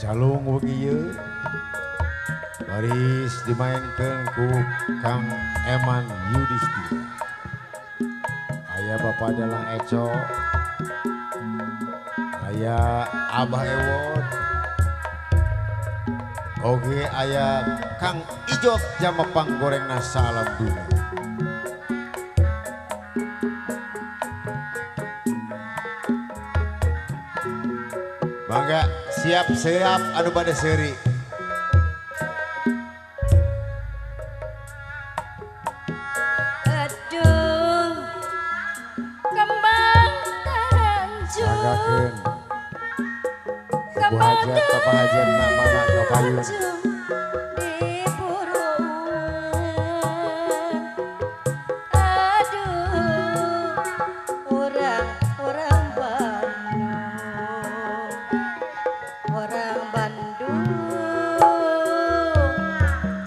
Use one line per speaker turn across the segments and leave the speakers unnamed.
Calung wengi ieu baris dimainkeun ku Kang Eman Yudhistira. Aya Bapak Dalang Eco, aya Abah Ewon, oge aya Kang Ijot Jamepang gorengna salam dunia. Mangga siap-siap anu bade seuri.
Aduh, kembang tanjung.
Manggakeun. Ibu hajat, bapak hajat, mana kapayun.
Aduh, orang-orang Bandung, orang Bandung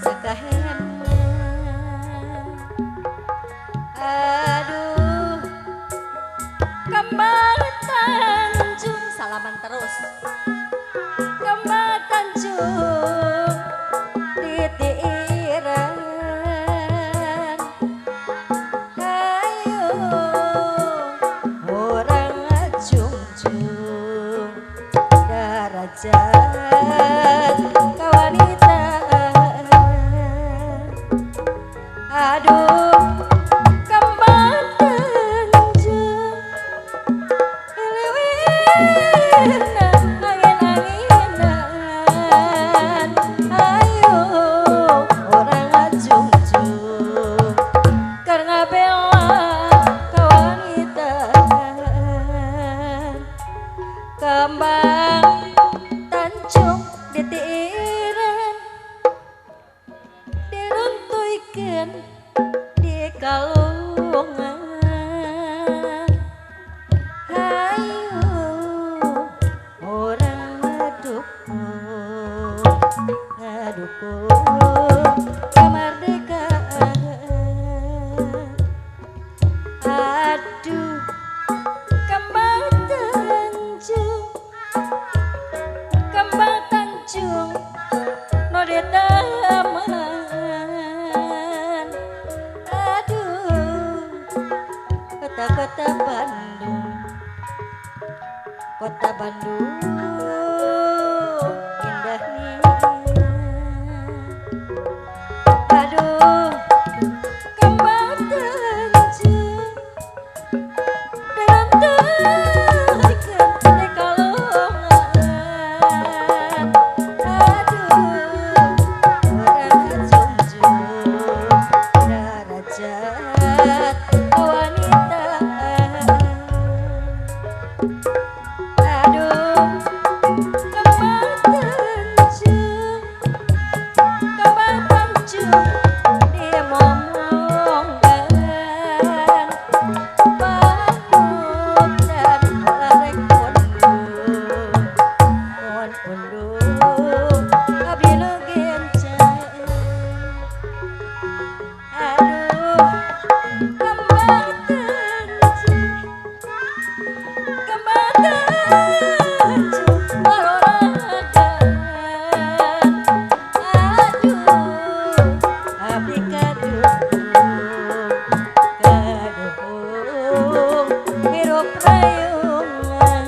sakahena. Aduh, kembang Tanjung, salaman terus. Kembang Tanjung ditiran, ayo orang ngajungjung derajat kawanitaan. Aduh, kembang Tanjung leuwihna angin-anginan, ayo orang ngajungjung keur ngabela kawanitaan. Kembang Tanjung ditiiran, diruntuhkeun di kalungan. Hayu orang ngadukung, ngadukung kemerdekaan. Aduh, kembang Tanjung, kembang Tanjung no di taman. Aduh, kota-kota Bandung, kota Bandung indahnya. Aduh, kembang Tanjung diruntuhkeun di kalungan. Aduh, orang ngajungjung derajat kawanitaan. Aduh, kembang Tanjung, kembang Tanjung dimomongkan, panutan larek pundung, mohon pundung abdi nu gencang. Aduh, kembang Tanjung, kembang Tanjung maroragan. Aduh, abdi kaduhung, kaduhung hirup rayungan.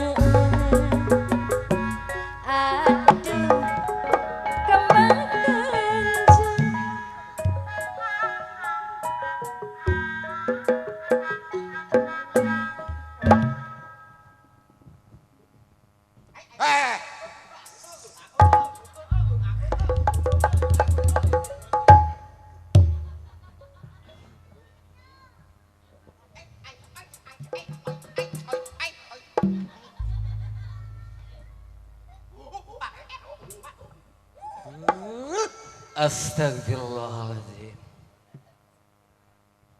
Aduh, kembang Tanjung.
Astagfirullahaladzim.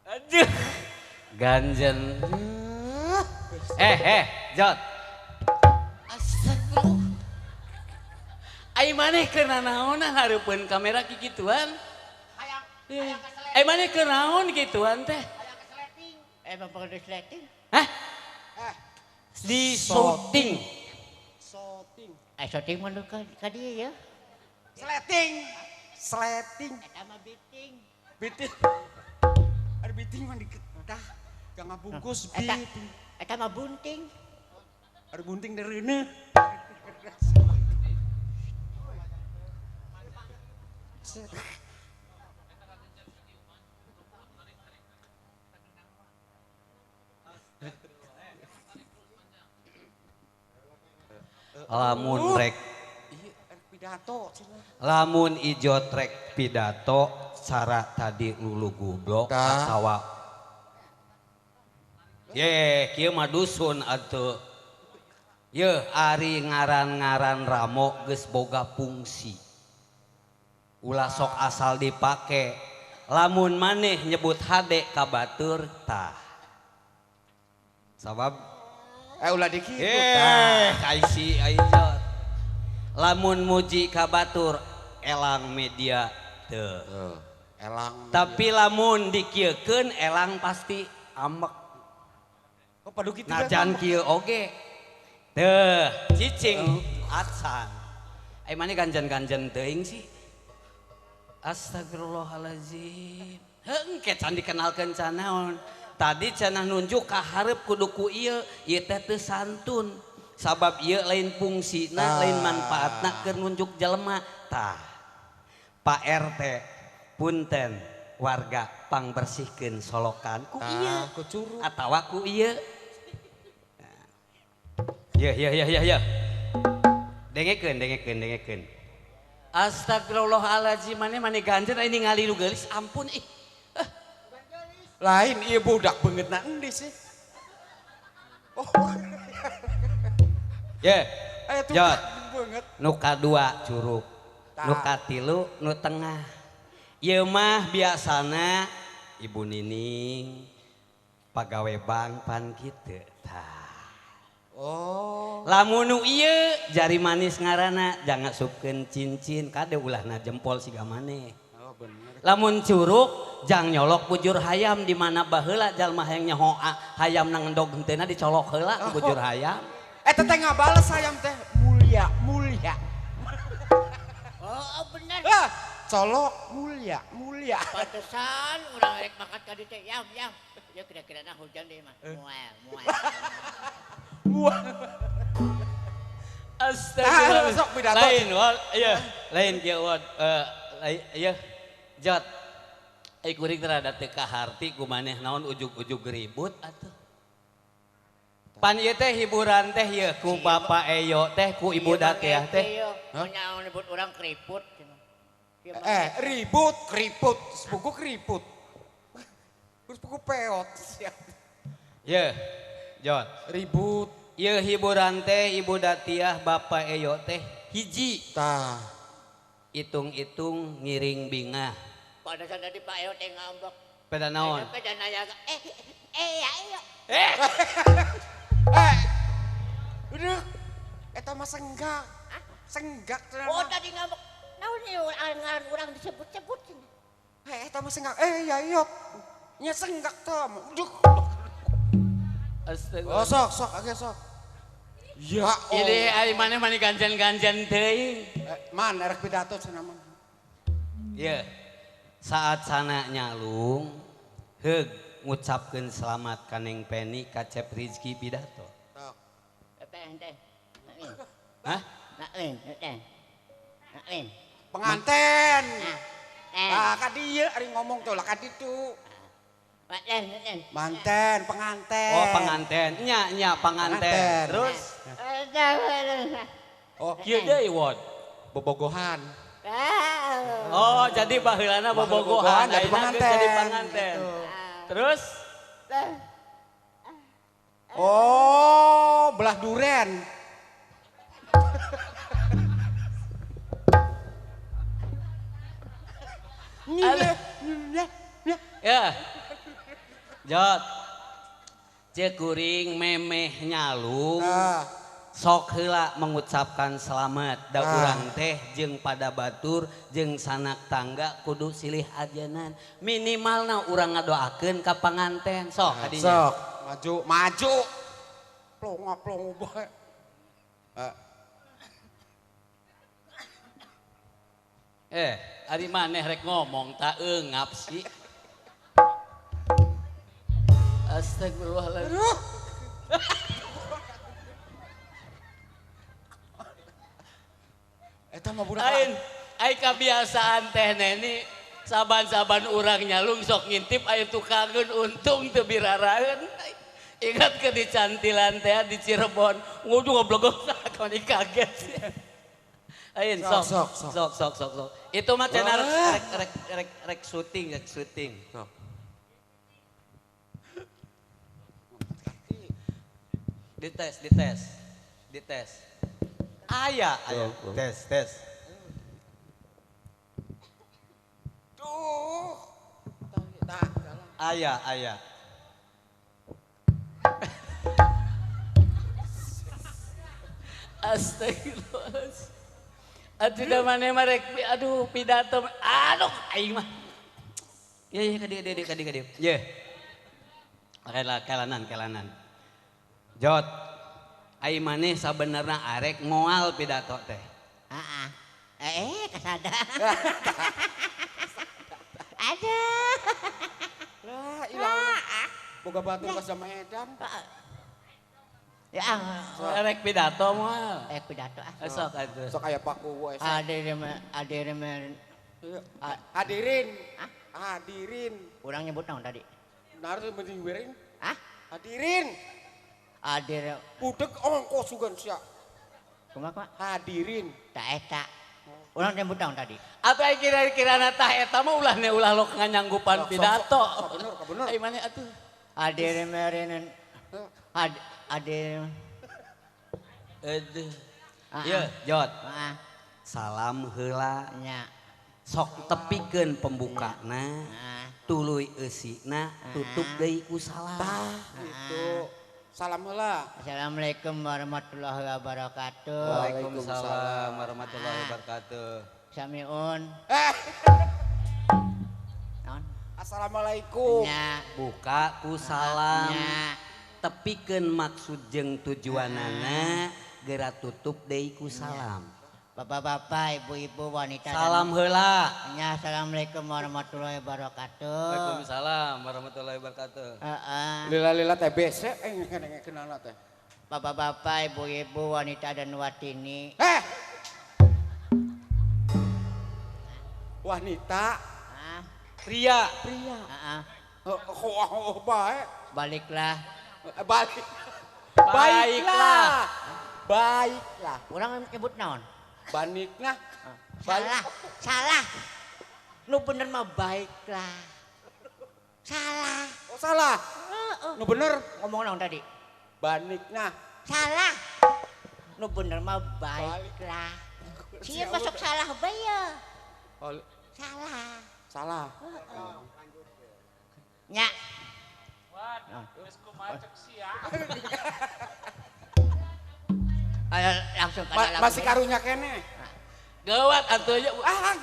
Aduh, ganjen. Jot. Astagfirullah. Ai maneh keur nanaonan hareupeun kamera kikituan? Ai maneh keur naon kituan teh?
Emang pakai sleting?
Hah? Di shooting.
Shooting.
Shooting mah ka dieu ya.
Sleting. Sleting.
Eta mah biting.
Biting. Ada biting mah diketah. Gak ngabungkus biting.
Eta mah bunting.
Ada bunting dereuneuh.
Lamun rek
pidato
lamun Ijot rek pidato cara tadi lulu goblok atawa ye kieu mah dusun atuh ye ari ngaran-ngaran ramo geus boga fungsi ulah sok asal dipake lamun maneh nyebut hade ka batur tah sabab
ulah dikitu tah
kaisi Ijot lamun muji ka batur elang media teu
elang
tapi lamun dikieukeun elang pasti ambek.
Oh padu kitu
najan kieu oge teu cicing acan ai maneh ganjen-ganjen teuing sih. Astagfirullahalazim. Heuh can dikenalkeun can naon. Tadi cenah nunjuk ka hareup kudu ku ieu, ieu teh teu santun. Sabab ieu lain fungsina, lain manfaatna keur nunjuk jelema. Tah. Pak RT punten warga pangbersihkeun solokan ku ieu atawa ku ieu. Ye ye ye ye ye. Dengekeun dengekeun dengekeun. Astagfirullahaladzim maneh maneh ganjen aya ningali nu geulis ampun ih.
Lain ieu budak beungeutna endi sih. Oh.
Ye.
Aya tukang beungeut.
Nu kadua curug, nu katilu nu tengah. Ieu mah biasana Ibu Nining pagawe bank pan kitu tah.
Oh.
Lamun nu ieu jari manis ngaranna jangan supkeun cincin kade ulahna jempol siga maneh.
Oh bener.
Lamun curug jang nyolok bujur hayam di mana baheula jalma hayang nyaho hayam nang endog henteuna dicolok heula ku bujur hayam.
Eta teh ngabales hayam teh mulia mulia.
Oh bener.
Ah, colok mulia mulia.
Pantesan urang rek makan ka dieu teh yam yam. Ya kira-kirana hujan deui mah. Mual mual.
Astagfirullah. Lain wal iya, lain kieu wal iya jot. Ai kuring rada teu kaharti ku maneh naon ujug-ujug ribut atuh. Pan ieu teh hiburan teh ieu ku Bapak Eyo teh ku Ibu Datiah teh.
Nyaon nyebut urang keriput.
Ribut keriput, sepuku keriput. Terus puku peot.
Ye, jot.
Ribut.
Ye hiburan teh Ibu Datiah Bapak Eyo teh hiji.
Tah.
Hitung-hitung ngiring bingah.
Pada saat tadi Pak Eyo teh ngambek.
Pada naon?
Pada nanya ya Eyo.
Udah. Eta mah senggak. Senggak.
Oh tadi ngambek. Naon ieu ngaran urang disebut-sebut.
Eta mah senggak. Ya Eyo. Nya senggak tah. Udah.
Astagfirullah.
Oh sok sok agak sok. Ya Allah.
Ini ari maneh mani ganjen-ganjen teuing.
Man erek pidato cenah mah.
Ye. Saat sana nyalung heug ngucapkeun selamat ka Neng Peni ka Cep Rizky pidato.
Sok.
Hah?
Penganten. Lah ka dieu ari ngomong teh lah ka ditu. Manten, penganten.
Oh, penganten. Nya, nya penganten. Terus?
Oh,
kieu deui wod.
Bobogohan.
Oh, jadi baheulana bobogohan,
jadi penganten.
Jadi penganten. Terus?
Oh, belah duren.
Ya. Jot, cek kuring memeh nyalung, sok heula mengucapkan selamat. Da urang teh jeung pada batur, jeung sanak tangga kudu silih ajanan. Minimalna urang ngadoakeun ka panganten. Sok kadinya.
Sok, maju, maju. Plonga plongo bae.
Ari maneh rek ngomong tak eungap sih. Astagfirullahaladzim.
Eta mah budak.
Ain, ai kabiasaan teh neni saban-saban urang nyalung sok ngintip aya tukangeun untung teu biraraeun. Ingat ke di Cantilan teh di Cirebon, ngudu ngoblogok sakoni kaget. Ain sok sok sok sok sok. Itu mah cenah rek rek rek syuting, rek syuting.
Sok.
Dites, dites. Dites. Aya, aya. Tes, tes.
Tuh. Tah,
aya, aya. Astagfirullah. Aduh da maneh mah rek aduh pidato aduh aing mah. Ya ya ka dieu dieu ka dieu ka dieu. Ye. Kelanan kelanan. Jot. Ai maneh sabenerna arek moal pidato teh.
Heeh. Kasada. Aduh.
Lah ilang. Boga batur ka sama edan.
Ya,
rek pidato moal.
Rek pidato ah.
Sok atuh.
Sok aya paku we.
Hadirin
hadirin. Hadirin.
Urang nyebut naon tadi?
Nah, harus penting wereng.
Hah?
Hadirin.
Hadir.
Budeg ongkos sugan sia.
Kumaha kumaha?
Hadirin.
Ta eta. Urang nyebut naon tadi?
Atuh ai kira-kirana tah eta mah ulah ne ulah lok nganyanggupan pidato.
Bener, bener.
Ai maneh atuh.
Hadirin meureun. Hadir.
Aduh. Ieu, Jot. Salam heula.
Nya.
Sok tepikeun pembukana. Tuluy eusina, tutup deui ku salam.
Tah, gitu. Salam heula.
Assalamualaikum warahmatullahi wabarakatuh.
Waalaikumsalam warahmatullahi wabarakatuh.
Samiun. Naon?
Assalamualaikum.
Nya.
Buka ku salam.
Nya.
Tepikeun maksud jeung tujuanana geura tutup deui ku salam.
Bapak-bapak, ibu-ibu, wanita.
Salam heula.
Nya, assalamualaikum warahmatullahi wabarakatuh.
Waalaikumsalam warahmatullahi wabarakatuh.
Heeh.
Lila-lila teh bese kenana teh.
Bapak-bapak, ibu-ibu, wanita dan watini.
Wanita.
Pria.
Pria.
Heeh.
Oh, bae.
Baliklah.
Balik. Baiklah. Baiklah.
Urang nyebut naon?
Baniklah.
Salah, salah. Nu bener mah baiklah. Salah.
Oh salah. Nu bener
ngomong naon tadi?
Baniklah.
Salah. Nu bener mah baiklah. Sia masuk salah bae ya. Salah.
Salah.
Nya.
Geus kumaha cek sia.
Ayo langsung kana.
Masih karunya keneh.
Gawat atuh nya. Ah.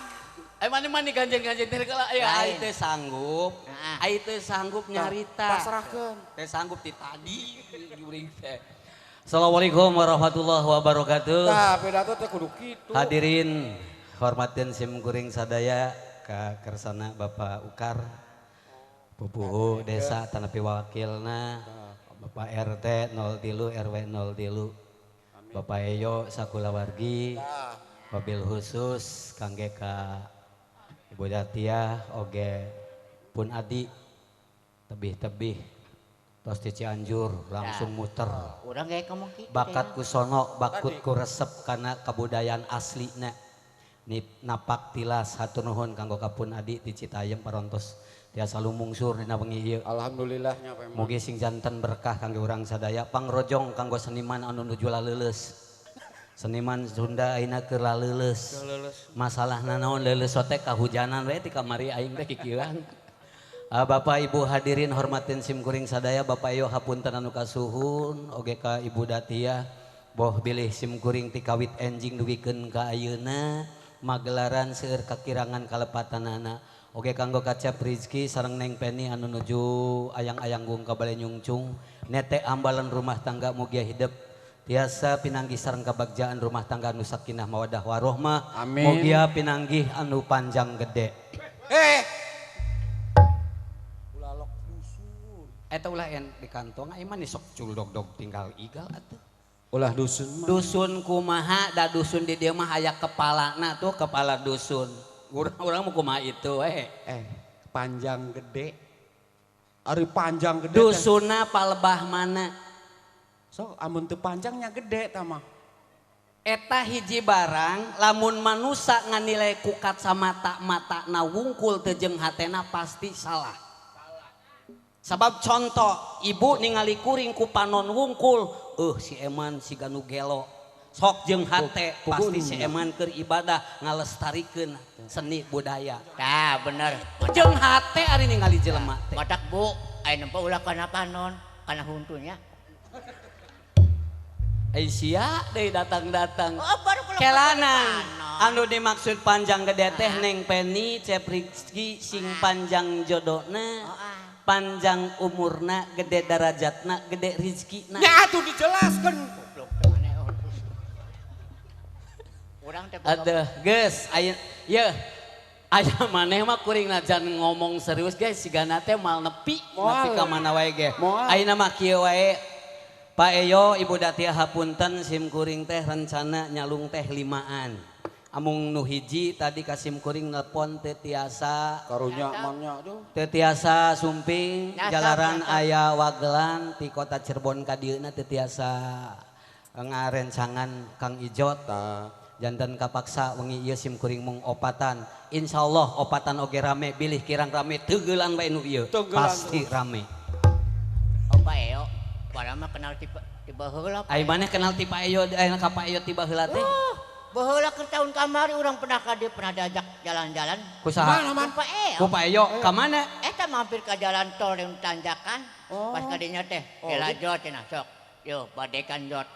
Mani-mani ganjen-ganjen teh heula aya ai teh sanggup. Ai teh sanggup nyarita.
Pasrahkeun.
Teh sanggup ti tadi juring teh. Assalamualaikum warahmatullahi wabarakatuh.
Tah pidato teh kudu kitu.
Hadirin hormatin sim kuring sadaya ka kersana Bapak Ukar. Pupuhu desa tanapi wakilna Bapak RT 03 RW 03 Bapak Eyo sakulawargi wabil khusus kangge ka Ibu Datia oge pun adi tebih-tebih tos di Cianjur langsung muter
urang ge ngomong kitu
bakat ku sono bakut ku resep kana kabudayaan aslina napak tilas hatur nuhun kanggo ka pun adi di Citayam parontos tiasa lumungsur dina wengi ieu.
Alhamdulillah nya Pak.
Mugi sing janten berkah kangge urang sadaya, pangrojong kanggo seniman anu nuju laleuleus. Seniman Sunda ayeuna keur laleuleus. Masalahna naon leuleus teh kahujanan we ti kamari aing teh kikieuan. Bapak Ibu hadirin hormatin sim kuring sadaya, Bapak Eyo hapunten anu kasuhun, oge ka Ibu Datia boh bilih sim kuring ti kawit enjing dugikeun ka ayeuna magelaran seueur kakirangan kalepatanana. Oke kanggo kacap Rizky sareng Neng Penny anu nuju ayang-ayang gung ka Bale Nyungcung nete ambalan rumah tangga mugia hidup Tiasa pinanggih sareng kabagjaan rumah tangga anu sakinah mawadah warohmah.
Amin.
Mugia pinanggih anu panjang gede.
Ulalok dusun.
Eta ulah en di kantong aya mah sok culdog-dog tinggal igal atuh.
Ulah dusun mah.
Dusun kumaha da dusun di dieu mah aya kepalana tuh kepala dusun. Urang-urang mah kumaha itu we.
Panjang gede. Ari panjang gede.
Dusunna palebah mana?
Sok amun teu panjangnya gede tah mah.
Eta hiji barang lamun manusa nganilai ku kacamata matana wungkul teu jeung hatena pasti salah. Sabab contoh ibu ningali kuring ku panon wungkul, si Eman si ganu gelo. Sok jeung hate pasti si Eman keur ibadah ngalestarikeun seni budaya.
Tah bener.
Jeung hate ari ningali jelema teh.
Matak bu, aya nempo ulah kana panon, kana huntunya.
Ai sia deui datang-datang.
Oh,
Kelanan anu dimaksud panjang gede teh Neng Peni Cepriki sing panjang jodona. Panjang umurna, gede darajatna, gede rizkina.
Ya atuh dijelaskeun.
Urang teh
aduh, geus aya yeuh. Aya maneh mah kuring najan ngomong serius guys sigana teh mal nepi, nepi ka mana wae ge. Ayeuna mah kieu wae. Pak Eyo, Ibu Datia hapunten sim kuring teh rencana nyalung teh 5an. Amung nu hiji tadi kasim kuring nelpon teu tiasa
karunya mangnya aduh
teu tiasa sumping jalaran aya wagelan ti kota Cirebon ka dieuna teu tiasa ngarencangan Kang Ijot janten kapaksa wengi ieu sim kuring mung opatan. Insyaallah opatan oge rame bilih kirang rame teugelan wae nu ieu pasti rame.
Oh Pak Eyo padahal mah kenal tipe tiba heula.
Ai maneh kenal ti Pak Eyo aya ka Pak Eyo tiba heula teh.
Baheula ke tahun kamari urang pernah ka dieu pernah diajak jalan-jalan.
Ku saha?
Ku Pak Eyo.
Ku Pak Eyo ka mana?
Eta mampir ka jalan tol yang tanjakan. Pas ka dinya teh gela jot cenah sok. Yo badekan jot.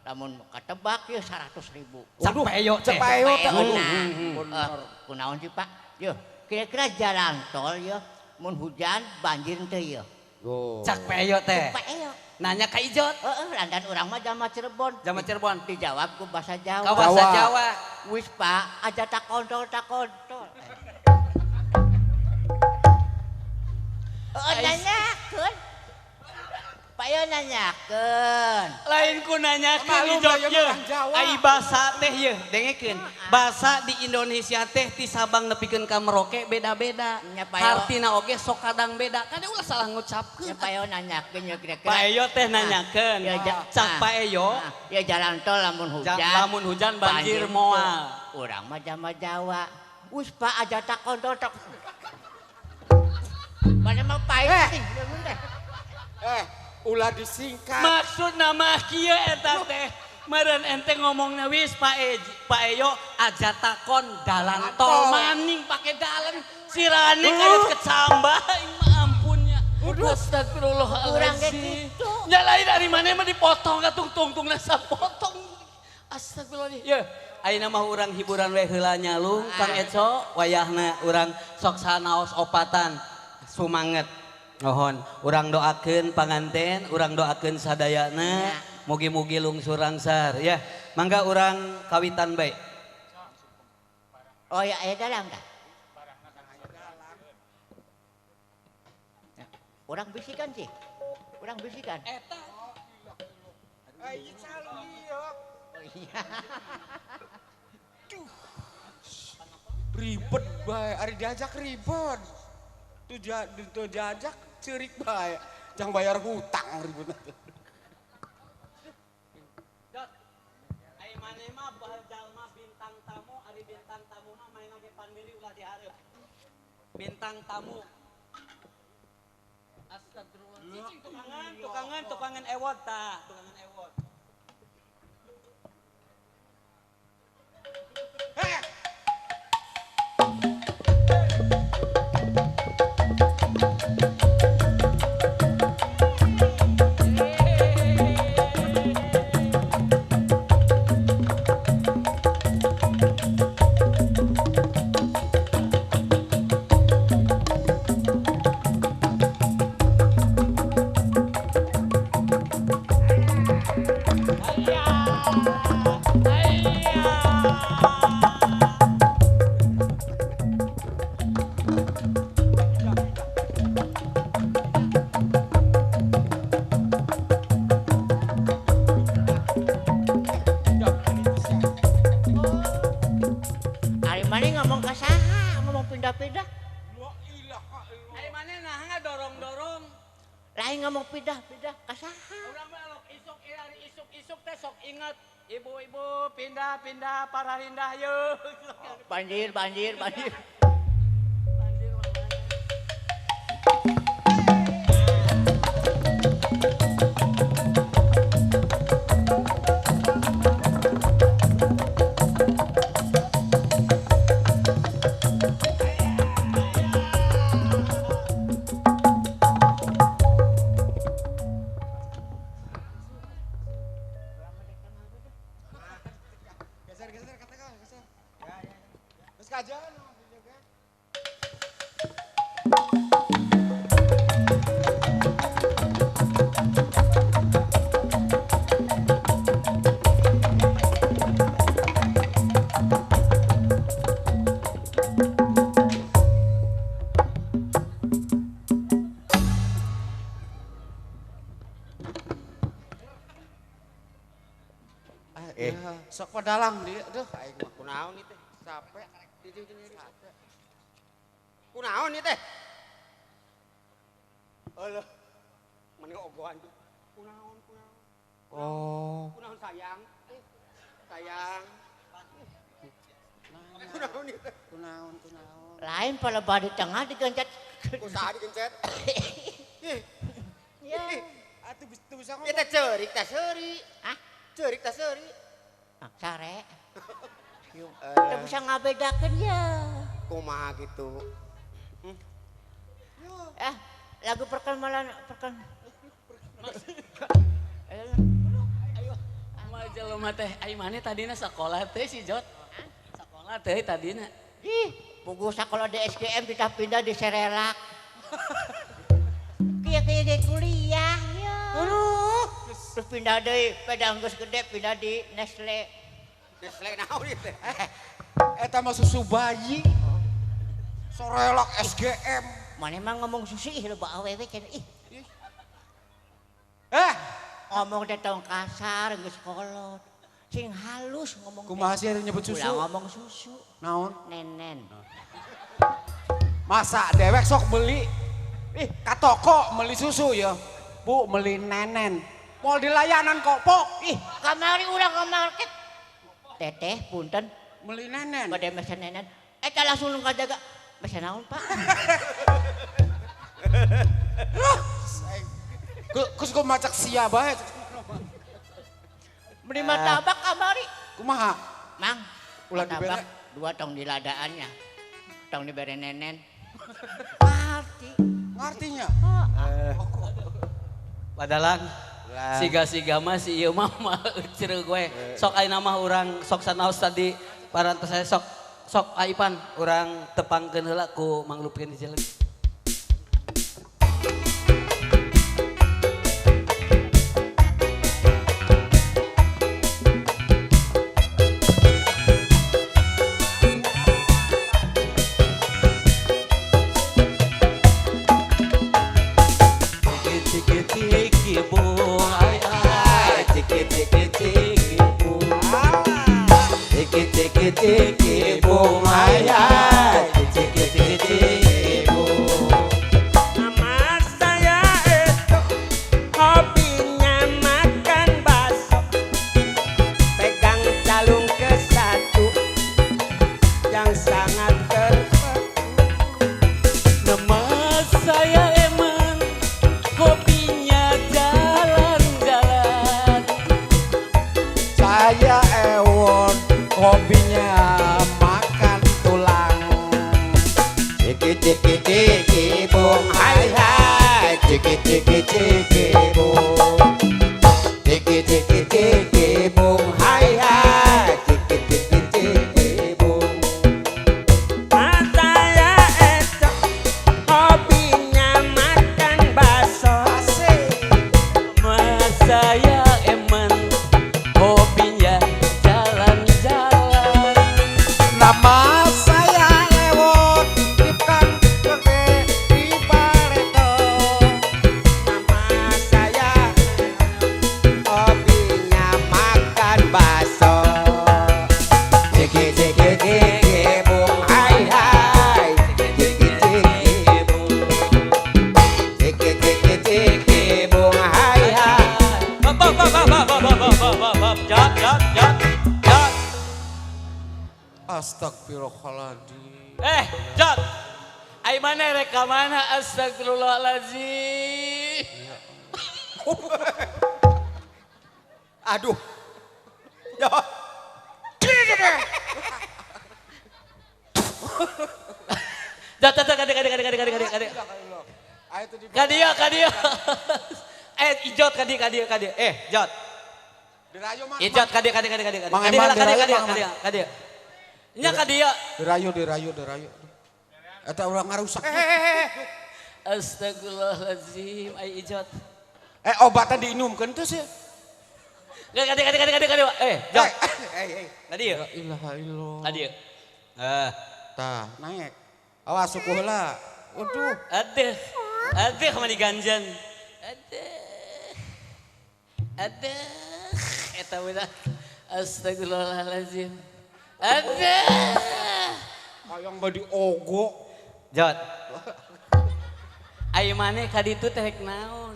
Lamun katebak ye 100.000.
Cak Pak Eyo teh.
Cak Pak Eyo teh.
Kunaon sih Pak? Yo kira-kira jalan tol yo mun hujan banjir teh yo.
Cak Pak Eyo teh.
Pak Eyo.
Nanya ka Ijot.
Heeh, landan urang mah jama Cirebon.
Jama Cirebon.
Dijawab ku bahasa Jawa.
Ka bahasa Jawa.
Wis Pak, aja tak kontol tak kontol. Heeh, nanyakeun. Pak Yo nanyakeun.
Lain ku nanyakeun Ijot ye. Ai basa teh ye, dengekeun. Basa di Indonesia teh ti Sabang nepikeun ka Merauke beda-beda. Hartina oge sok kadang beda. Kade ulah salah ngucapkeun.
Ya Pak Yo nanyakeun ye kira-kira.
Pak Eyo teh nanyakeun. Cak Pak Eyo,
ya jalan tol lamun hujan.
Lamun hujan banjir moal.
Urang mah jama Jawa. Wis Pak aja tak kontol tok. Mana mah pahit sih.
Ulah disingkat.
Maksud nama kieu eta teh. Meureun ente ngomongna wis Pak Eyo aja takon dalan tol maning pake dalan sirane kayak kecambah mah ampunnya. Astagfirullahaladzim.
Urang ge kitu.
Nya lain dari mana mah dipotong ka tungtungna sapotong. Astagfirullahaladzim. Ye, ayeuna mah urang hiburan we heula nyalung Kang Eco wayahna urang sok sanaos opatan sumanget. Mohon urang doakeun panganten, urang doakeun sadayana, mugi-mugi lungsur langsar ya. Mangga urang kawitan bae.
Oh ya, aya dalang tah. Urang bisikan sih. Urang bisikan.
Eta.
Ai calon ieu.
Oh iya.
Duh. Ribet bae, ari diajak ribet. Tuh diajak cerik bae, jangan bayar hutang ribut.
Dot, ai maneh mah bahal jalma bintang tamu, ari bintang tamu mah main oge pandiri ulah dihareup. Bintang tamu. Astagfirullah. Cicing tukangan ewot tah, tukangan ewot.
Heh.
Thank Ari mana ngomong ka saha, ngomong pindah-pindah.
Ari mana nah ngadorong-dorong.
Lain ngomong pindah-pindah ka saha.
Urang mah alok isuk ari isuk-isuk teh sok inget ibu-ibu pindah-pindah para rindah yeuh.
Banjir, banjir, banjir.
Banjir mah.
Geser, geser, kata geser. Ya, ya. Terus kajian. Sok padalang dia, aduh aing mah
Kunaon ieu teh?
capek.
Kunaon ieu teh? Alah. Mending ogohan tuh. Kunaon, kunaon.
Oh.
Kunaon sayang? Sayang. Kunaon ieu teh?
Kunaon, kunaon.
Lain pada badi tengah digencet.
Ku saha digencet? Ih,
Ya.
Atuh bisa
ieu
ngomong.
teh ceurik teh seuri.
Hah?
Ceurik teh seuri.
Ah, sare. Teu bisa ngabedakeun ya.
Kumaha gitu.
Eh, lagu perkenalan perken.
Mah jelema teh ai maneh tadina sakola teh si Jot. Sakola teh tadina.
Ih, puguh sakola di SGM kita pindah di Serelak. Kieu kieu ge kuliah ya.
Aduh.
Terus pindah deui, pedang geus gede pindah di Nestle.
Nestle naon ieu teh?
Eta mah susu bayi. Sorelak SGM.
Mana emang ngomong susu ih loba awewe cenah ih.
Eh,
Ngomong teh tong kasar geus kolot. Sing halus ngomong. teh.
kumaha sih nyebut susu?
Ulah ngomong susu,
Naon?
nenen.
Masa dewek sok beli ih ka toko beli susu ya. Bu, beli nenen. Mau di layanan kok, Pok.
Ih, kamari urang ke market. Teteh punten
Beli nenen.
bade mesen nenen. Eta langsung nu kajaga. Mesen naon, Pak?
Kus gua macak sia bae.
Beli martabak kamari.
Kumaha?
Mang,
Ulah
martabak
dibere.
dua tong di ladaannya. Tong dibere nenen. Ngerti.
Ngartinya?
Padalang siga-siga mah si ieu mah mah euceureuh gue. Sok ayeuna mah urang sok sanaos tadi parantos saya sok sok Aipan urang tepangkeun heula ku Mang Lupin hiji lagi. Tiki tiki bung ai ai tiki tiki tiki bung tiki tiki tiki bung ai ai tiki tiki tiki bung.
Nama saya itu hobinya makan bakso, pegang calung ke satu yang sangat terpaku.
Nama saya Eman, hobinya jalan-jalan.
Saya Ewon, hobinya makan tulang.
Ciki ciki ciki bung hai hai ciki ciki ciki bung ciki ciki ciki bung hai hai ciki ciki ciki bung.
Nama saya itu hobinya makan bakso.
Nama saya Eman, hobinya Jot, jot, jot.
Astagfirullahaladzim.
Jot. Ai mana rek ka mana? Astagfirullahaladzim.
Aduh. Ya.
Jot, jot, kade, kade, kade, kade, kade, kade. Kadia, kadia. Ijot, kadia, kadia, kadia. Jot. Ijot, kadia, kadia, kadia, kadia. Kadia, kadia, kadia, kadia, kadia. Nya kadia.
Dirayu, dirayu, dirayu. Eta urang ngarusak.
Astagfirullahaladzim, ai ijot.
Obatnya diinumkeun teu sih.
Kadia, kadia, kadia, kadia, kadia. Jot. Kadia.
La ilaha illallah.
Kadia.
Tah, naik. Awas suku heula. Waduh.
Aduh. Aduh kemana diganjan. Aduh. Aduh. Eta budak. Astagfirullahaladzim. Aduh.
Hayang badi ogo.
Jot. Ai maneh ka ditu teh rek naon?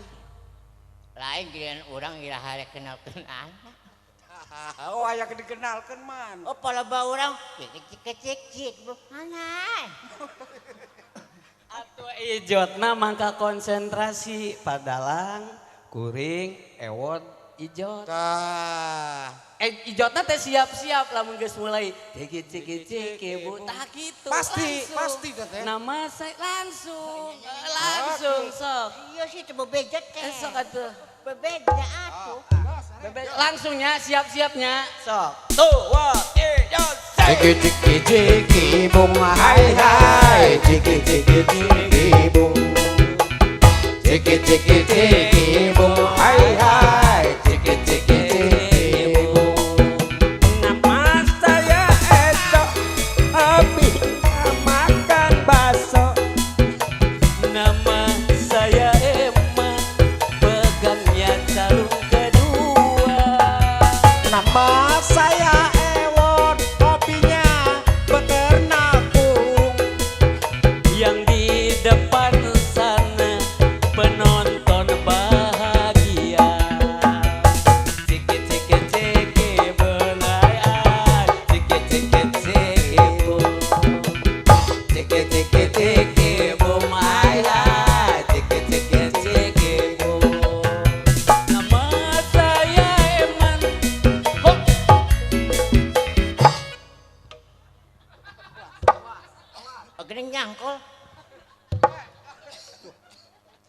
Lain giliran urang iraha rek kenalkeun anak.
Oh aya dikenalkeun man.
Oh palebah urang cik cik mana.
Atuh ijotna mangka konsentrasi padalang kuring ewon ijot.
Tah.
Ijotna teh siap-siap lamun geus mulai ciki ciki ciki bu tah kitu.
Pasti pasti teh.
Nama saya langsung langsung sok.
Iya sih teu bebeja teh.
Sok atuh.
Bebeja atuh.
Langsungnya siap-siapnya sok. Tuh, wa, i,
Ciki ciki ciki bung hai hai ciki ciki ciki bung ciki ciki ciki bung hai hai ciki ciki ciki bung.
Nama saya Eco, hobi makan bakso.
Nama saya Emma, pegangnya calung kedua.
Nama saya Ewon, hobinya beternak burung.
Yang di depan sana penonton bahagia. Ciki ciki ciki belai, ciki ciki ciki bum, ciki ciki ciki bum ai, ciki ciki ciki bum. Nama saya Eman. Hop.
Geuning nyangkol.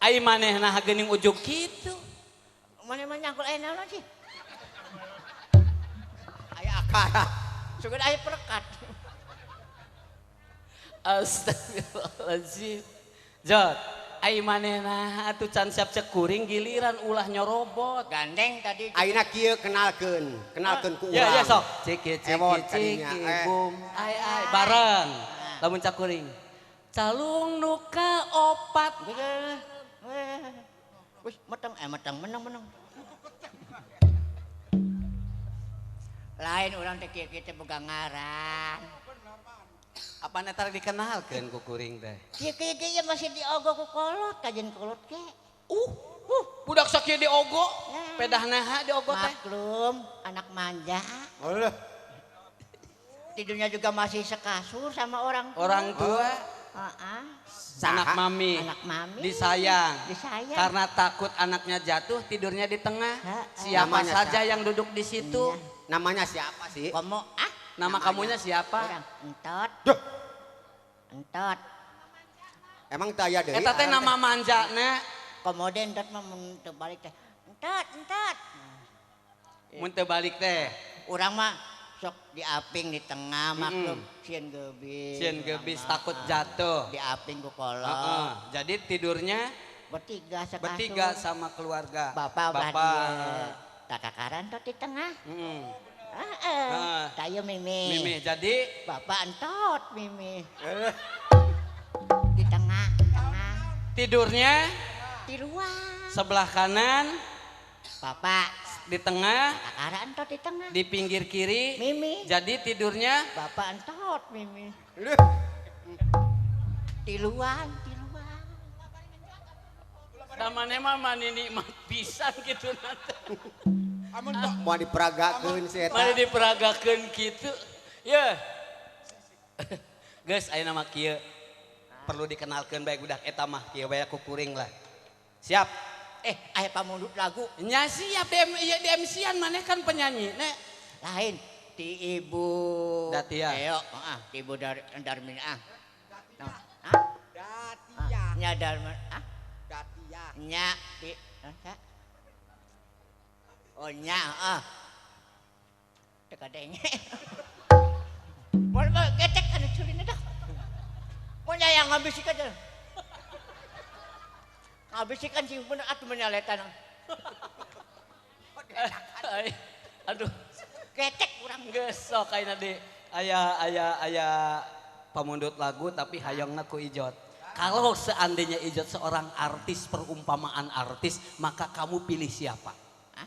Ai manehna geuning ujug kitu.
Maneh mah nyangkol aya naon sih?
Aya akara.
Sugan aya perekat.
Astagfirullahaladzim. Jot, ai manehna atuh can siap cek kuring giliran ulah nyorobot.
Gandeng tadi.
Ayeuna kieu kenalkeun, kenalkeun ku urang.
Ya ya sok. Ciki ciki
Ewon kadinya,
ciki bum. Ai ai bareng. Lamun cak kuring. Calung nuka opat.
Wih, meteng, meteng, menang, menang. Lain orang teh kieu teh boga ngaran.
Apa netar dikenalkeun ku kuring teh?
Kieu kieu ge masih diogo ku kolot, kajen kolot ge.
Budak sakieu diogo, pedah naha diogo teh.
Maklum, anak manja.
Alah.
Tidurnya juga masih sekasur sama orang tua.
Orang tua. Anak mami.
Anak mami.
Disayang.
Disayang.
Karena takut anaknya jatuh, tidurnya di tengah. Siapa
Namanya
saja
siapa?
yang duduk di situ.
Iya.
Namanya siapa sih?
Komo, ah.
Nama kamunya siapa?
Orang entot.
Duh.
Entot.
Emang teu aya deui.
Eta teh nama manjana.
Komo de entot mah mun teu balik teh. Entot, entot.
Mun teu balik teh.
Urang mah sok diaping di tengah maklum sieun geubis.
Sieun geubis takut jatuh.
Diaping ku kolot.
Jadi tidurnya
bertiga sekasur.
Bertiga sama keluarga.
Bapak
Bapak.
Kakakaran tot di tengah. Heeh. Tayo Mimi.
Mimi jadi
bapak entot Mimi. Di tengah, tengah.
Tidurnya
di ruang.
Sebelah kanan
bapak.
Di tengah,
kakak entot di tengah.
Di pinggir kiri,
Mimi.
Jadi tidurnya
bapak entot Mimi. Tiluan, tiluan.
Namanya mah mani nikmat pisan gitu nanti.
Amun tok
Mau diperagakeun si eta.
Mari diperagakeun kitu. Ye. Geus ayeuna mah kieu. Perlu dikenalkeun bae budak eta mah kieu bae ku kuring lah. Siap.
Aya pamundut lagu.
Nya siap DM ieu di MC-an maneh kan penyanyi nek.
Lain ti Ibu
Datia.
Eo, heeh, ti Ibu Darmin ah.
Datia.
Nya Darmin ah.
Datia.
Nya ti sa? Oh nya heeh. Teu kadenge. Mun mah getek anu culina dah. Mun aya ngabisikan teh. Ngabisikan sing bener atuh menyaletan.
Aduh.
Getek urang
geus sok ayeuna di aya aya aya pamundut lagu tapi hayangna ku Ijot. Kalau seandainya Ijot seorang artis, perumpamaan artis, maka kamu pilih siapa?
Hah?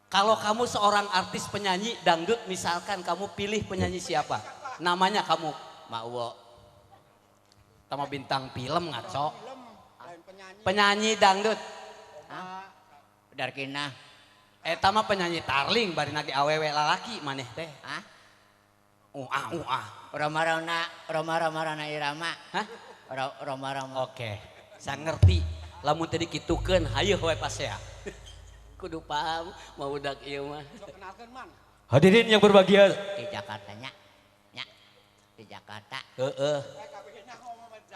Kalau kamu seorang artis penyanyi dangdut misalkan kamu pilih penyanyi siapa? Namanya kamu
Mawo.
Sama bintang film ngaco. Penyanyi dangdut.
Hah? Darkina.
Eta mah penyanyi tarling bari nage awewe lalaki maneh teh.
Hah?
Uah uah.
Roma Rona, Roma Roma Rona Irama.
Hah?
Roma Roma.
Oke, saya ngerti. Lamun tadi kitukeun hayu we pasea. Kudu paham mau budak ieu mah.
Sok kenalkeun man.
Hadirin yang berbahagia
di Jakarta nya. Nya. Di Jakarta.
Heeh.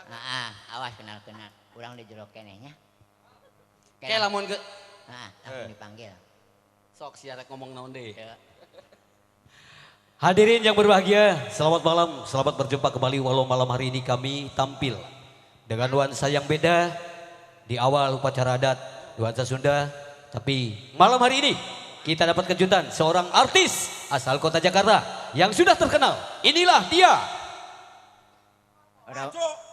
Heeh, awas kenal-kenal. Urang di jero keneh nya.
Ke lamun ge
heeh, langsung dipanggil.
Sok sia rek ngomong naon deui.
Hadirin yang berbahagia, selamat malam, selamat berjumpa kembali walau malam hari ini kami tampil dengan nuansa yang beda di awal upacara adat nuansa Sunda, tapi malam hari ini kita dapat kejutan seorang artis asal kota Jakarta yang sudah terkenal. Inilah dia.
Maju.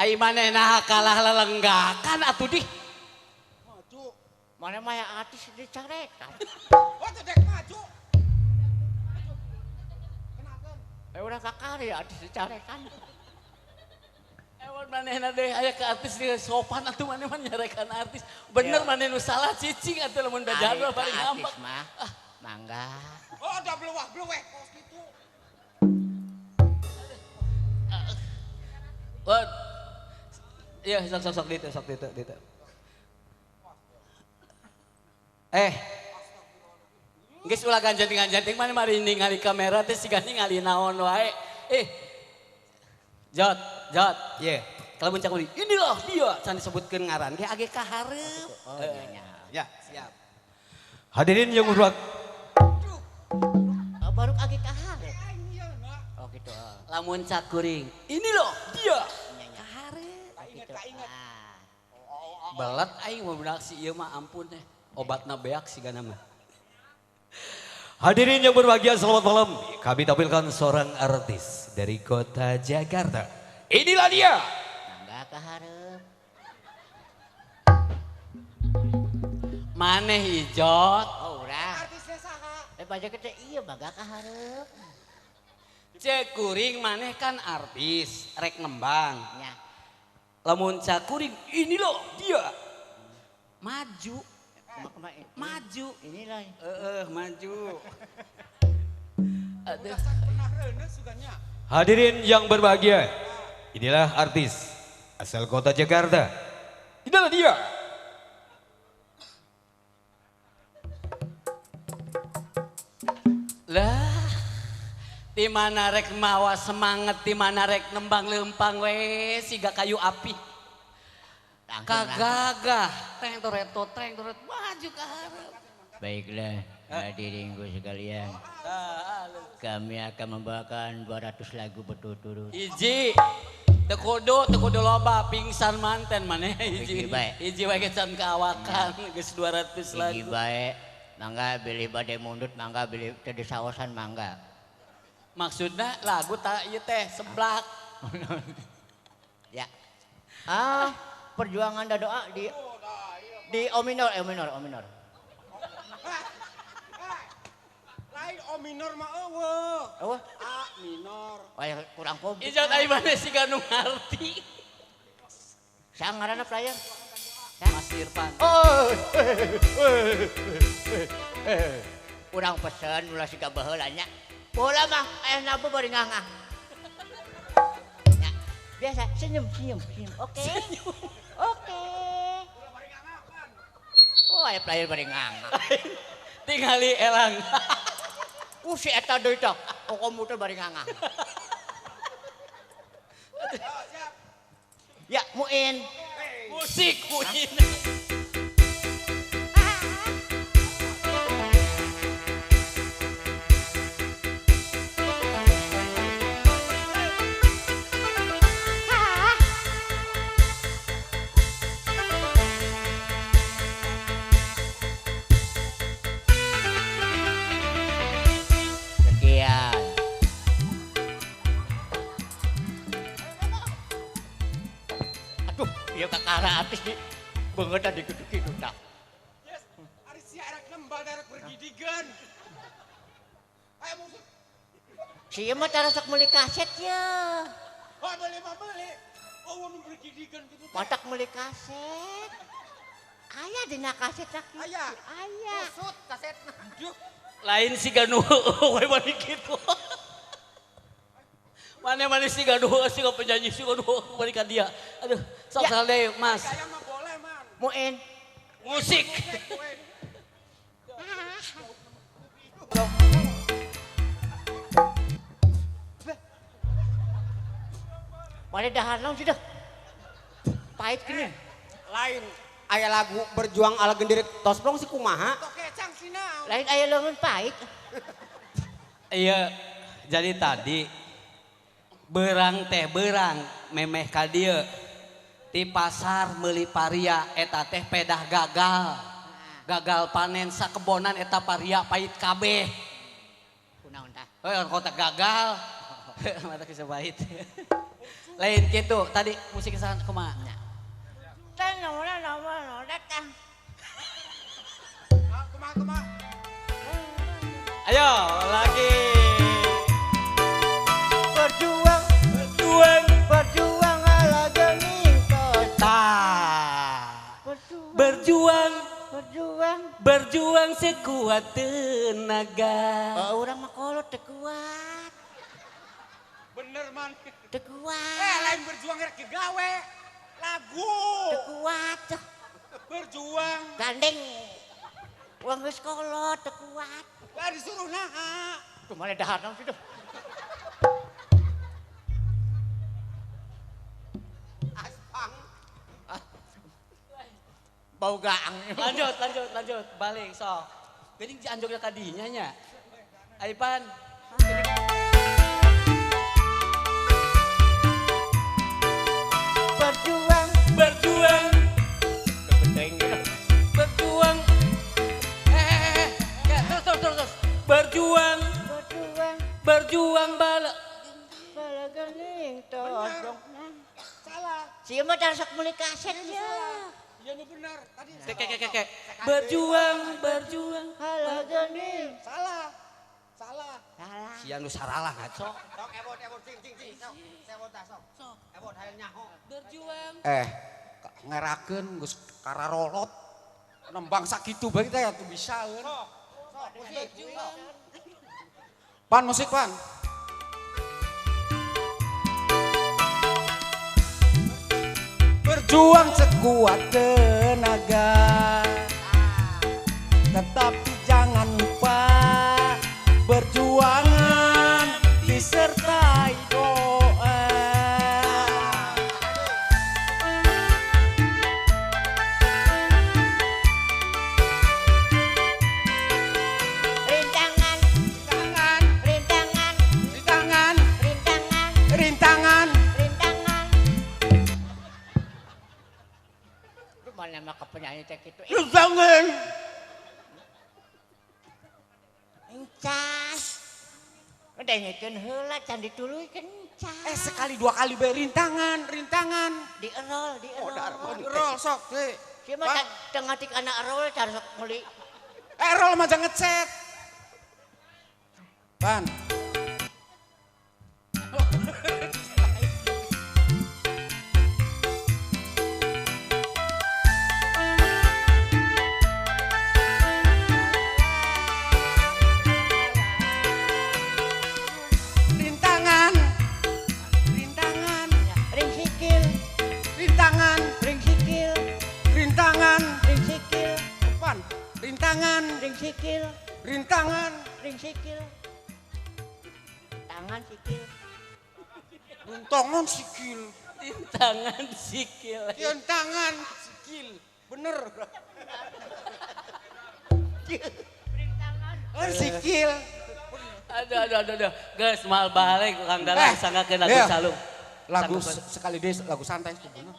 Ai maneh naha kalah lelenggakan atuh dih.
Maju.
Mana mah yang artis dicarekan.
Oh, teh maju. Kenalkeun.
Urang kakari artis dicarekan.
Ewan manehna deh aya ke artis di sopan atuh maneh mah nyarekan artis. Bener maneh nu salah cicing atuh lamun bejana paling
artis
ngambek.
mah. Mangga.
Oh, udah beluah-belueh kos kitu.
Wah. Iya, sok sok sok ditu, sok ditu, ditu. Geus ulah ganjanting-ganjanting maneh mari ningali kamera teh siga ningali naon wae. Jot, Jot, ye. Kalau muncak uli, inilah dia can disebutkeun ngaran ge age ka hareup.
Oh, nya nya.
Ya, siap.
Hadirin yang berbahagia.
Oh, baru age ka hareup. Oh gitu.
Lamun cakuring, ini loh dia.
Nya nya.
Ka hareup.
Gitu. Ah.
Belet aing mau budak si ieu mah ampun teh. Obatna beak sigana mah.
Hadirin yang berbahagia, selamat malam. Kami tampilkan seorang artis dari kota Jakarta. Inilah dia.
Mangga ka hareup.
Maneh Ijot.
Oh, urang.
Artisnya saha?
Pajak teh ieu mangga ka hareup.
Cek kuring maneh kan artis, rek ngembang.
Nya.
Lamun cakuring, ini loh dia. Maju. Maju.
Inilah.
Maju. Aduh.
Hadirin yang berbahagia, inilah artis asal kota Jakarta. Inilah dia.
Lah, di mana rek mawa semangat, di mana rek nembang lempang we siga kayu api. Kagagah, teng toreto, teng toret, maju ke hareup.
Baiklah, hadirinku sekalian. Kami akan membawakan 200 lagu berturut-turut.
Hiji, teu kudu loba pingsan manten maneh hiji. Hiji wae can kaawakan geus 200 lagu.
Hiji bae, mangga bilih bade mundut, mangga bilih teu disaosan mangga.
Maksudna lagu tak ieu teh seblak.
Ya. Ah, perjuangan dan doa di O minor, E minor, O minor.
Lain O minor mah eueuh.
Eueuh.
A minor.
Oh, ya, kurang komplit.
Ijat ai maneh siga nu ngarti.
Saha ngaranna player?
Mas Irfan.
Oh. Urang pesen ulah siga baheula nya. Baheula mah aya nabu bari ngangah. Ya, biasa senyum senyum senyum. Oke. Oke. Oh, aya player bari ngangah.
Tingali elang.
Ku si eta deui tah, komputer bari ngangah. Ya, Muin.
Musik Muin.
Sekian. Aduh, ieu kakara artis di beungeut tadi kitu-kitu tah.
Yes, ari sia erek nembal darek bergidigan. Ayo musik.
Sia mah tara sok meuli kaset ye.
Oh, beli mah beli. Oh, nu bergidigan kitu teh.
Matak meuli kaset. Aya dina kaset tah.
Aya.
Aya.
Kusut kasetna.
Duh,
Lain si ganuh we bari kitu. Mana-mana si ganuh si penyanyi si ganuh bari ka dia. Aduh, sok
Ya.
deui Mas.
saya mah boleh, Man.
Muin.
Musik.
Mana dahar naon sih dah? Pahit gini.
Lain aya lagu berjuang ala genderit tosplong sih kumaha.
Tok kecang sih naon.
Lain aya leungeun pahit.
Iya, jadi tadi berang teh berang memeh ka dieu di pasar meuli paria eta teh pedah gagal. Gagal panen sakebonan eta paria pahit kabeh.
Kunaon tah?
Heuh kota gagal. Mata kisah pahit. Lain gitu, tadi musik sana kumaha?
Tah naon naon datang.
Ah, kumaha kumaha.
Ayo lagi.
Berjuang,
Berjuang
berjuang ala gening
tah.
Berjuang,
Berjuang,
berjuang.
berjuang sekuat tenaga.
Oh, urang mah kolot teu kuat.
Bener, Man.
Teu kuat.
Eh, lain berjuang erek gawe. Lagu.
Teu kuat.
Berjuang.
Gandeng. Uang geus kolot teu kuat.
Lah disuruh naha.
Tuh mana dahar naon sih dah.
Aspang.
Bau gaang.
Lanjut, lanjut, lanjut. Balik sok. Geuning anjogna kadinya nya. Aipan.
Berjuang.
Berjuang,
Penting.
berjuang. Eh. Ya, terus, terus, terus, terus. Berjuang,
Berjuang.
berjuang bala.
Bala gening tos.
Salah.
Sia mah tara sok meuli kaset ye.
Iya nu bener. Tadi
Kek, kek, kek, kek. Berjuang, berjuang.
Hala gening.
salah. Salah.
Salah.
Sia nu saralah ngaco.
Sok ebot ebot cing cing cing sok. Sebot tah sok. Ebot hayang nyaho.
Berjuang.
Eh, ngerakeun geus kararolot. Nembang sakitu bae teh atuh bisaeun.
Sok. Sok musik. Sok.
Pan musik pan. Berjuang sekuat tenaga. Tetapi jangan lupa perjuangan disertai doa.
Rintangan,
Rintangan,
rintangan,
rintangan,
rintangan,
rintangan.
rintangan. Lu mana mah ke penyanyi teh kitu.
Rintangan.
Encas. Dengekeun heula can dituluykeun encas.
Eh sekali dua kali bae rintangan, rintangan.
Dierol, dierol.
Roll sok teh.
Sia mah teu ngatik anak erol cara sok meuli.
Eh roll mah jangan ngecet. Pan.
Sikil.
Rintangan.
Ring sikil. Tangan sikil.
Rintangan sikil.
Rintangan sikil.
Rintangan sikil. Bener.
Rintangan.
Sikil.
Aduh aduh aduh aduh. Geus mal balik Kang Dalang sanggakeun lagu calung.
Lagu sekali deh lagu santai bener.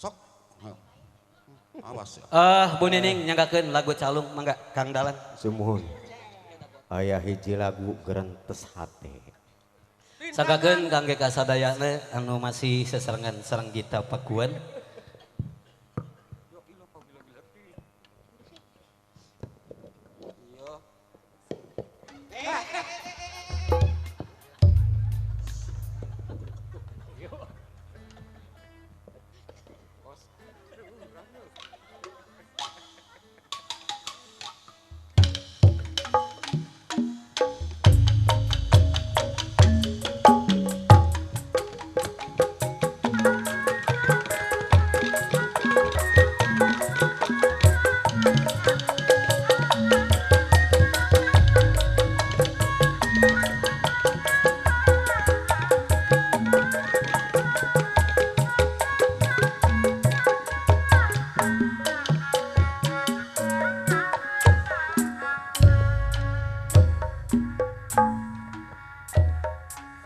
Sok. Awas ya.
Bu Nining nyanggakeun lagu calung mangga Kang Dalang.
Sumuhun. Aya hiji lagu gerentes hate.
Sanggakeun kangge kasadayana anu masih seserengan sareng Gita Pakuan.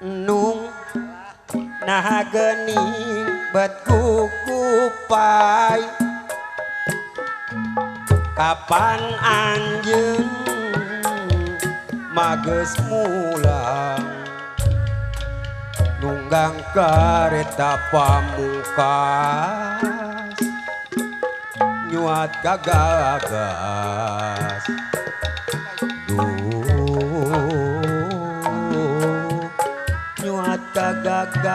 Nung nah geuning bet kukupai kapan anjeun mageus mulang nunggang kareta pamungkas nyuat kagagas nyuat kagagas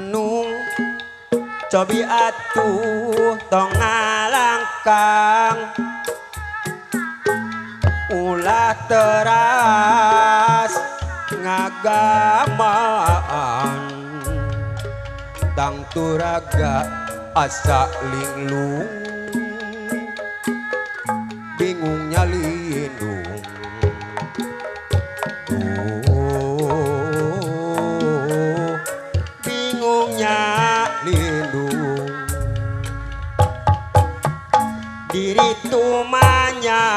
nung cobi atuh tong ngalangkang ulah teras ngagamaan tangturaga asa linglung bingungnya lindung bingungnya lindung diri tumanya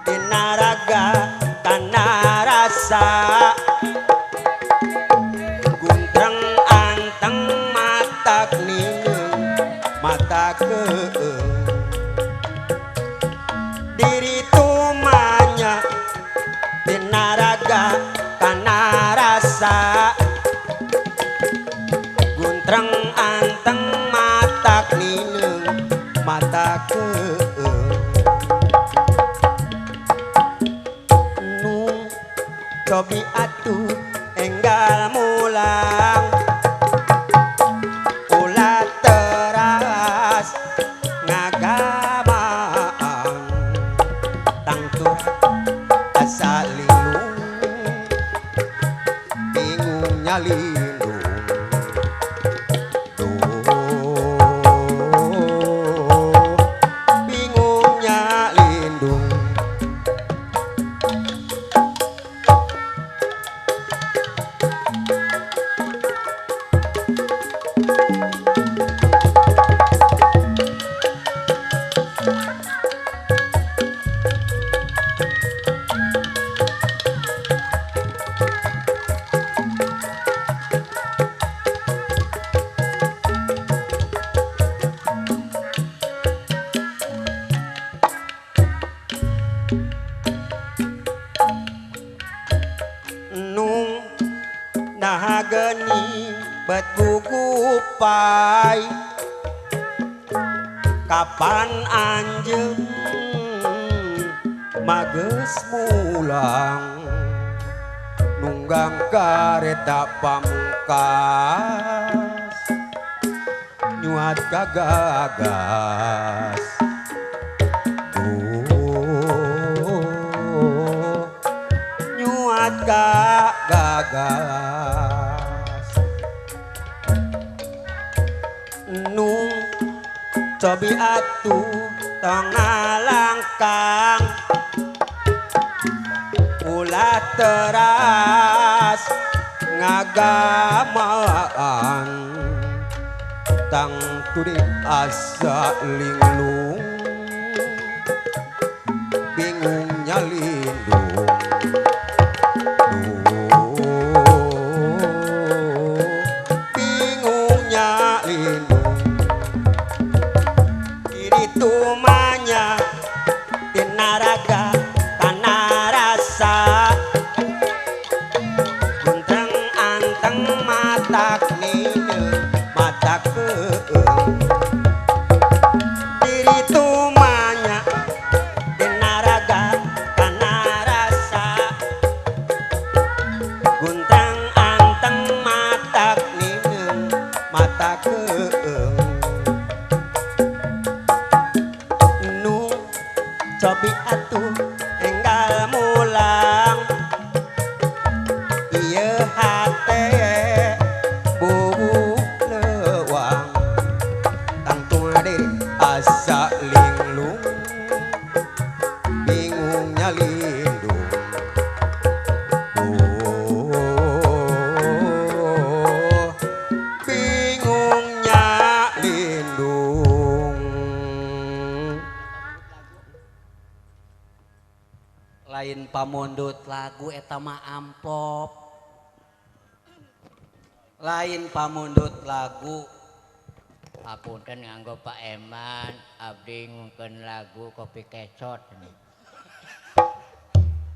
dina raga kana rasa guntreng anteng mata nineung mata keung diri tumanya dina raga kana rasa guntreng anteng mata nineung mata keung nung cobi atuh enggal mulang ulah teras ngagamaan tangtur asa linglung bingungnya lindung bingungnya lindung nung nah geuning bet gugupai kapan anjeun mageus mulang nunggang kareta pamungkas nyuat kagagas nyuat kagagas
cobi atuh tong ngalangkang ulah teras ngagamaan tang tudi asa linglung bingungnya lindung. Bingungnya lindung kiri tumanya tinaraga tanah rasa gunteng anteng matak nine matak keeng diri tumanya tinaraga tanah rasa gunteng anteng matak nine matak keeng nu cobi atuh enggal mulang ieu hate bubu leuwang tangtung diri asa linglung bingungnya lindung. Oh, bingungnya lindung.
Lain pamundut lagu eta mah amplop. Lain pamundut lagu.
Apunten nganggo Pak Eman, abdi ngungkeun lagu Kopi Kecot.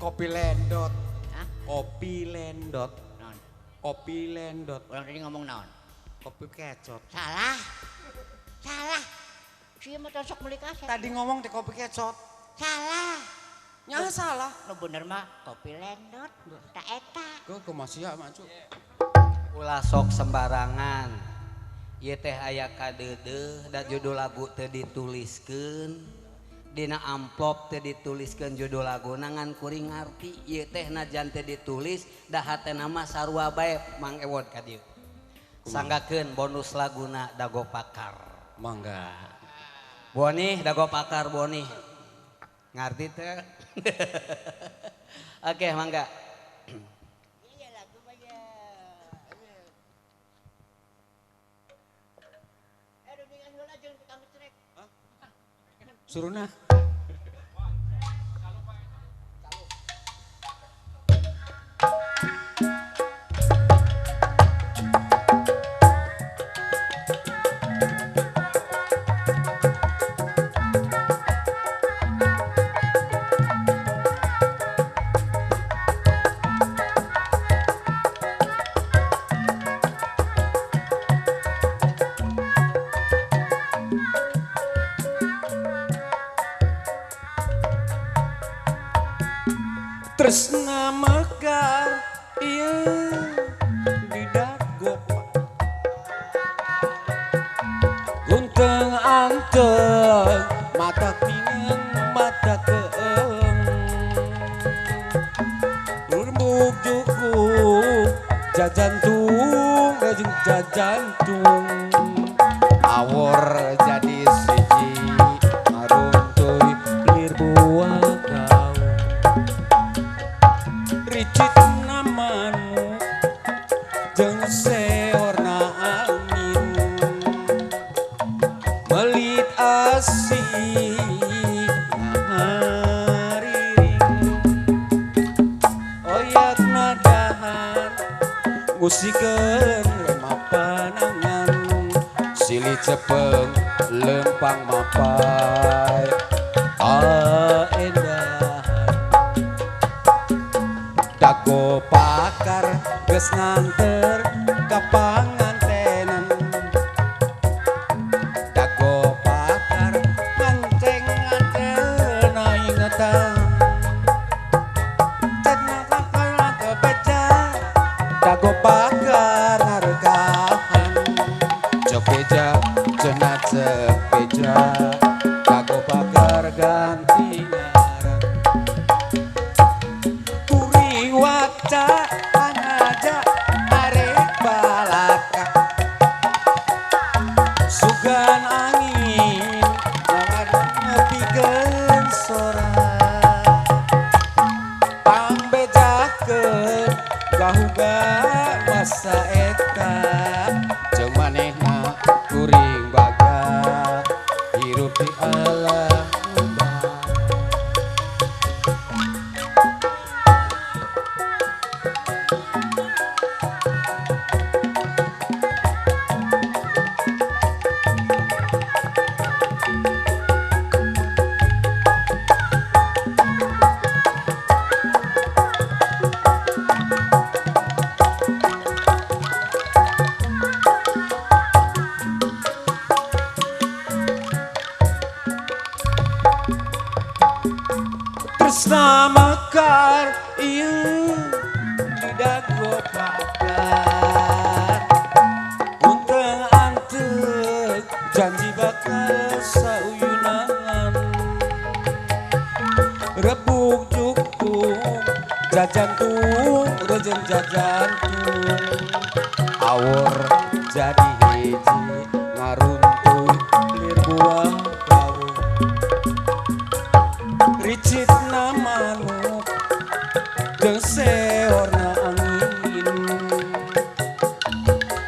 Kopi lendot.
Hah?
Kopi lendot.
Naon?
Kopi lendot.
Urang tadi ngomong naon?
Kopi kecot.
Salah. Salah. Sia mah sok meuli kaset.
Tadi ngomong teh kopi kecot.
Salah.
Nya salah.
Nu bener mah kopi lendot. Tak eta.
Gua kumaha sia maju.
Ulah sok sembarangan. Ieu teh aya kadeudeuh da judul lagu teu dituliskeun. Dina amplop teu dituliskeun judul laguna ngan kuring ngarti ieu teh najan teu ditulis da hatena mah sarua bae Mang Ewod ka dieu. Sanggakeun bonus laguna Dago Pakar.
Mangga.
Boni Dago Pakar Boni. Ngarti teu? Oke, mangga.
Iya lagu mah ya. Rundingan heula jeung tukang getrek.
Suruna. Tresna mekar ieu di dago gunteng anteng mata tineng mata keeng rembug cukup jajantung rajung jajantung awor jadi siji maruntuy lir buah kau ricit namanu jeung seorna angin melit asih ngahariring oyak nadahan ngusikeun remapanangan silih cepeng lempang mapai aendahan Dago Pakar geus nganter ka pangantenan Dago Pakar manceng nganter ingetan cenah kakak beja Dago Pakar ngarekahan cek beja cenah cek beja Dago Pakar ganti ngaran Waca anaja Alus mekar ieu di dago pakar. Unteng anteuk janji bakal sauyunan. Rebuk jukung jajantung rejeng jajantung. Awor jadi hiji ngaruntuh lir buah kawung. Ricit manuk jeung seorna angin.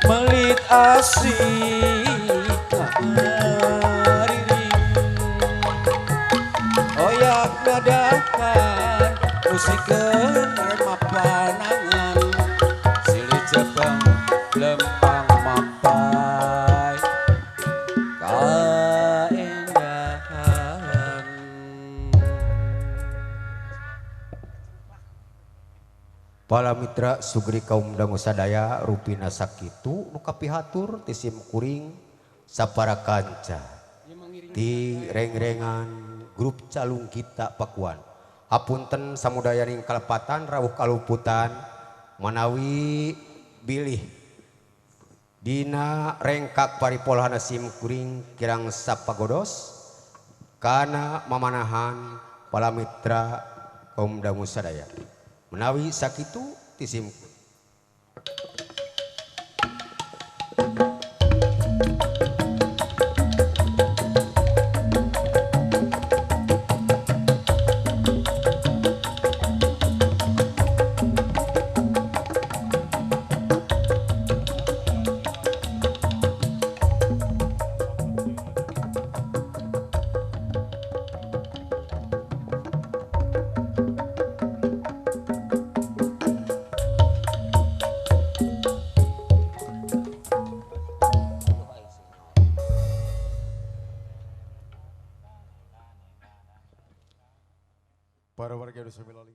Melit asik ngariring. Oyak dadakan musikeun remapanangan. Silih jepang lempang mapai kaendahan.
Para mitra sugri kaum dangu sadaya rupina sakitu nu kapihatur ti sim kuring sapara kanca ti rengrengan grup Calung Kita Pakuan. Hapunten samudayaning kalepatan rawuh kaluputan manawi bilih dina rengkak paripolhana sim kuring kirang sapagodos kana mamanahan para mitra kaum dangu sadaya. Menawi sakitu ti sim para warga Indonesia.